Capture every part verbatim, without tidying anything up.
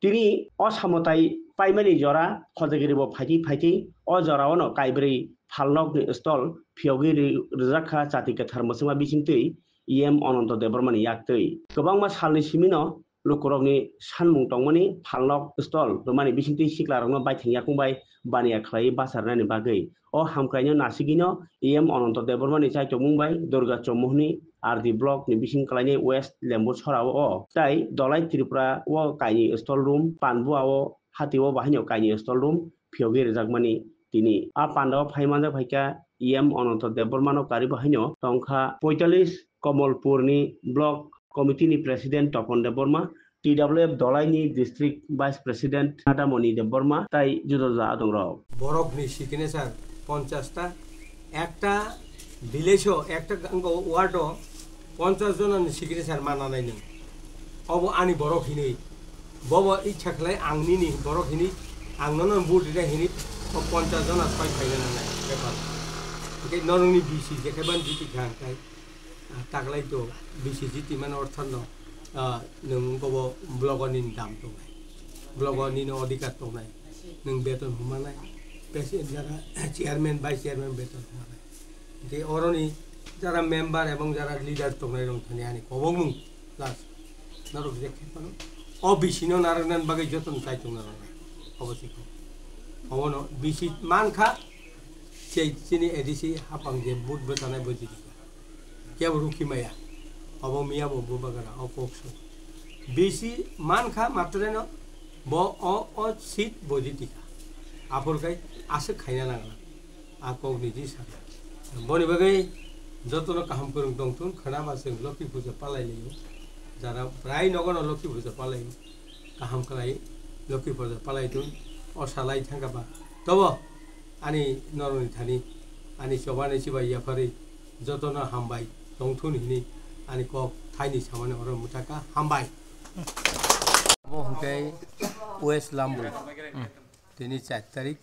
Tini o samotai paimani jora Khojagiri bo phaitwi phaitwi o jora ono kaibrwi phalnokni stall phiyogwi ri-, rijak kha chati kwthar mwchangma bisingtwi E M Ananto Debbarmani yaktwi. Kwbangma salni simino lukurokni sanmung tongmani phalnok stall rwmani bisingtwi siklarokno baithang yakung bai baniya khlaiwi bacharnani bagwi. O hamkraino nasigwino E M Ananto Debbarmani chaitokmung bai Durga Chommohni R D block ni bising kwlainai West Lembu Sora o tai Dolai Tripura o kaini stall room, Panbua o hati o bahaino kaini stall room phiyogwi rijakmani tini. A pandao phai manjak phaikha E M Ananto Debbarmano karibo haino tongkha poitalis Komolpurni block committee ni president Topon Debbarma, T W F Dolai ni district vice president Nadamoni Debbarma tai juda juda adongrok. Borok ni signature ponchash ta, ekta village o, ekta gang o, ward o ponchash jona ni signature mana nai nung. Obo ani borok hinui, bobo ichha khlai ang nini borok hinui, ang nono vote rina hinui, o ponchash jona soi phaina nangnai paper. Hingke norokni B C je khe ban jiti kha hingkai. Ah, taklai to B C G timani ortho no, ah, nwng wngkha bo blogo nini dam tongnai, blogo nini odhikar tongnai, nwng beton humanai, president jara chairman, vice chairman beton humanai. Hingke oroni jara member ebong jara leader tongnai rok thani ani kobokmung plus norok je khe phano o B C no narwknani bagwi jotono chai tongna nangnai, obo se kok. Obono B C mankha, sei chini A D C hapang je vote bwchanai bo jiti. Kebo rukhi maya. Obo miya bo bubagra o kok so. B C mankha matreno bo o, o seat bo jiti kha. Aphor khai aswk khaina nangla. A kok ni jisa. Boni bagwi jotono kaham kwrwng tongthun, khwnama chwng Lokhi puja palai laio. Jara bwrai nogono Lokhi puja palai kaham khlai Lokhi puja palai thun. O salai thangkha ba. Tobo ani norokni thani ani chobani chibai yapharwi jotono hambai tongthun hini ani kok thaini samani oro mwthaka hambai. Abo hwnkhe West Lambu. Hmm. Tini char tarik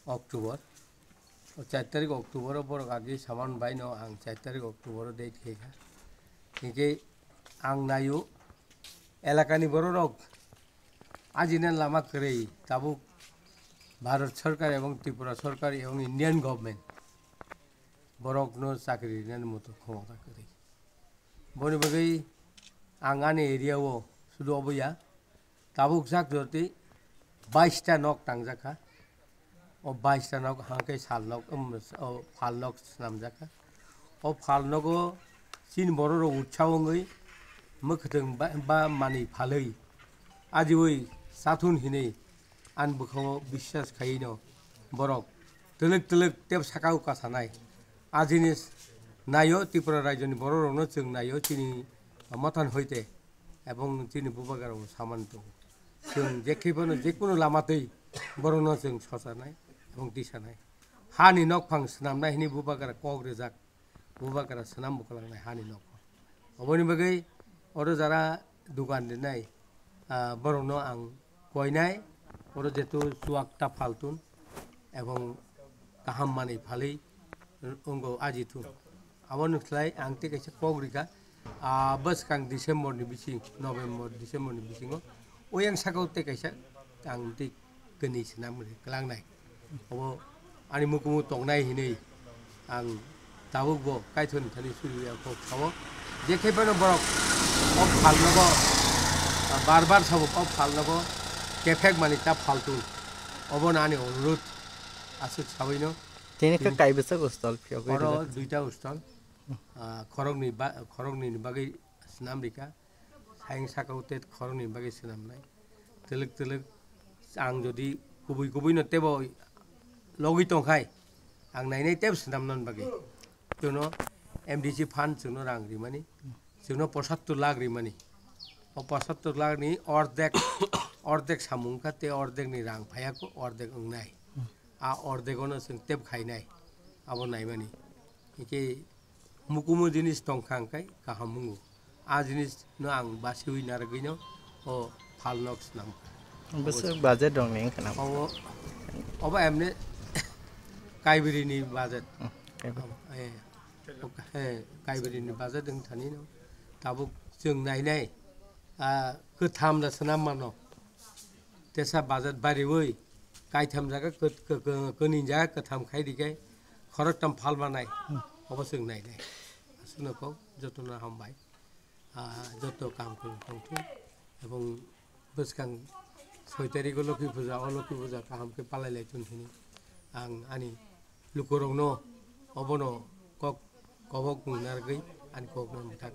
October. O char tarik October o borok agi saman bai no ang char tarik October o date khe kha. Hingke ang nayo elakani borok rok ajina lama kwrwi tabuk Bharat Sarkar ebong Tripura Sarkar ebong Indian Government borokno chakri rinani muitu khomota kwrwi. Boni bagwi ang ani area o sudu obo ya, tabuk jak joti bais ta nok tangjak kha. O bais ta nok hwnkhe sal nok, um, o phal nok swnamjak kha. O phal nogo chini borok rok utsaho wngwi mwkhwtwng ba, ba manwi phalwi ajiwi chathun hinwi ani bwkhango biswas khaiwi no borok twlwk twlwk tei sakao kasanai. A jinis naio Tripura rajyoni borok rokno chwng naio chini mothan hoite ebong chini bubagra rok saman tongo. Chwng jekhe phano jekunu lama twi borokno chwng socharnai ebong tisanai. Hani nokphang swnamnai hwnwi bubagra kok rijak. Bubagra swnam bwkhalangnai hani nokphang. Oboni bagwi oro jara dugan rinai, ah, borokno ang koinai, oro jetu chuwak ta phaltun ebong kaham manwi phalwi wngkha ajithun. Aboni khlai ang tei kaisa kok rikha, ah, bwskang December ni bising, November, December ni bisingo oyang sakao tei kaisa ang tei kwnwi swnam rwi kwlangnai. Obo ani mukumu tongnai hinwi ang tabukbo Kaithorni thani suriya kok sao. Jekhe phano borok o phalnogo, ah, bar bar sabo o phalnogo kephek mani ta phaltung. Obono ani onurudh aswk sabaino. Tini khe kaibwswk stall phiyogwi oro rwjak. Duita stall. Ah, khoroknwi ba-, khoroknwini bagwi swnam rikha. Hayung saka o tei khoroknwini bagwi swnamnai. Twlwk twlwk ang jodi kubui kubui no teibo logwi tongkhai, ang nainai teibo swnamnani bagwi. Chwngno M D C fund chwngno rang rimani, chwngno pochattor lakh rimani. O pochattor lakh ni ordek, ordek samung kha tei ordek ni rang phaiya kho, ordek wngnai. A ordegono chwng tep khainai, abo naimani. Hikhe mukumu jinis tongkha hwnkhe kaham wngo. A jinis no ang basiwi narwgwino o phalnok swnam kha. Bwswk budget rok ni wngkha na? Obo, obo emne Kaibri ni budget. Hmm, Kaibri. Eh, eh, Kaibri ni budget wngthani no. Tabuk chwng nainai, ah, kwtham da swnam mano. tesa budget bariwi kaitham jaga kwnwi jaga kwtham khai rikhe khoroktham phal manai obo chwng nainai. Aswkno kok jotono hambai. Joto kaham khe tongthung ebong bwskang soi tarikh o Lokhi puja, o Lokhi puja kaham khe palai lai thun hini ang ani lukurokno obono kok kobok narwgwi ani kokno mwthak